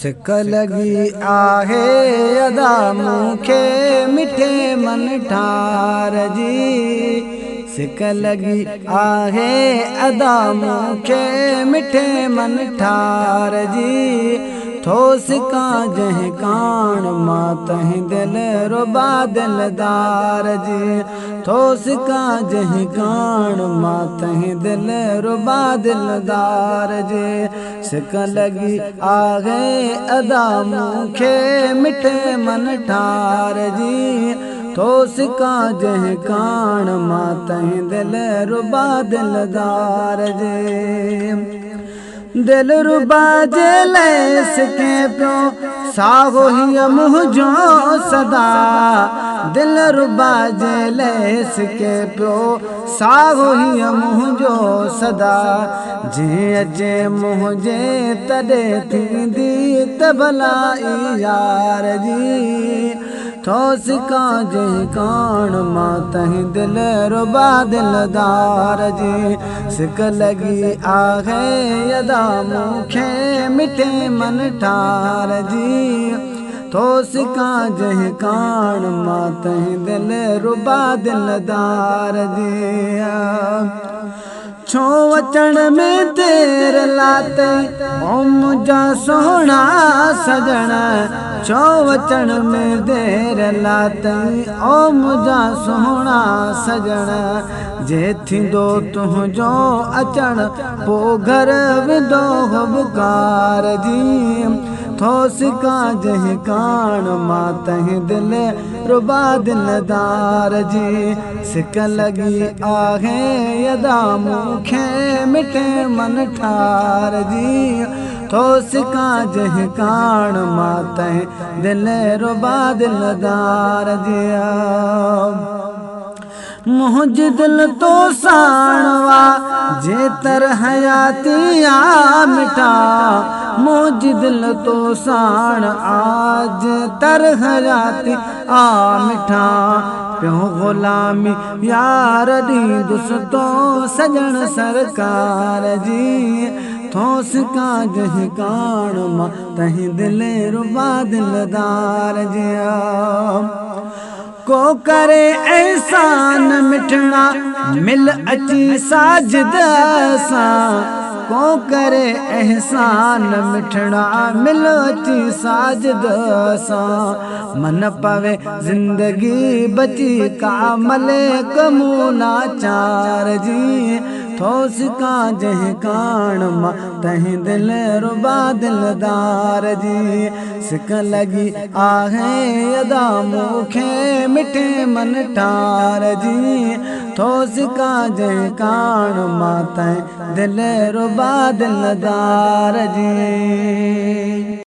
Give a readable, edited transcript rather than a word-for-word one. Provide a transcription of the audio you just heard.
सिक लॻी आहे अदा मूंखे मिठे मन ठार जी। सिक लॻी आहे अदा मूंखे मिठे मन ठार जी। थो सिका जंहिं काण मां तंहिं दिल रुबा दिलदार जी। थो सिका जंहिं काण मां तंहिं दिल रुबा दिलदार जी। सिक लॻी आहे अदा मूंखे मिठे मन ठार जी। थो सिका जंहिं काण मां तंहिं दिल रुबा दिलदार जी। दिल रुबा जे लाइ सिके पियो साहो हीअ मुंहिंजो सदा। दिल रुबा जे लाइ सिके पियो साहो हीअ मुंहिंजो सदा। जीअं अचे मुंहिंजे तॾहिं थींदी त भलाई यार जी। थो सिका जंहिं काण मां तंहिं दिल रुबा दिलदार जी। सिक लॻी आहे अदा मूंखे मिठे मन ठार जी। थो सिका जंहिं काण मां तंहिं दिल रुबा दिलदार जी। छो अचण में देर लाते ओ मुंहिंजा सोहणा सजण। छो अचण में देर लाते ओ मुंहिंजा सोहणा सजण। जे थींदो तुंहिंजो अचण पोइ घर वेंदो हुबकार जी। थो सिका जंहिं काण मां तंहिं दिल रुबा दिलदार जी। सिक लॻी आहे अदा मूंखे मिठे मन ठार जी। थो सिका जंहिं काण मां तंहिं दिल रुबा दिलदार जी। मुंहिंजी दिल तो साण जेतर हयाती आ मिठा। मुंहिंजी दिल तो साण आज तर हयाती आ मिठा। पियो ग़ुलामी यार ॾींदुसि तो सजण सरकार जी। थो सिका जंहिं काण मां तंहिं दिल रुबा दिलदार जी। को करे एहसान मिठणा मिल अची साजिद सां। को करे एहसान मिठणा मिल अची साजिद सां। मन पवे ज़िंदगी बची का मले कमूना चार जी। थो सिका जंहिं काण मां तंहिं दिल रुबा दिलदार जी। सिक लॻी आहे अदा मूंखे मिठे मन ठार जी। थो सिका जंहिं काण मां तंहिं दिल रुबा दिलदार जी।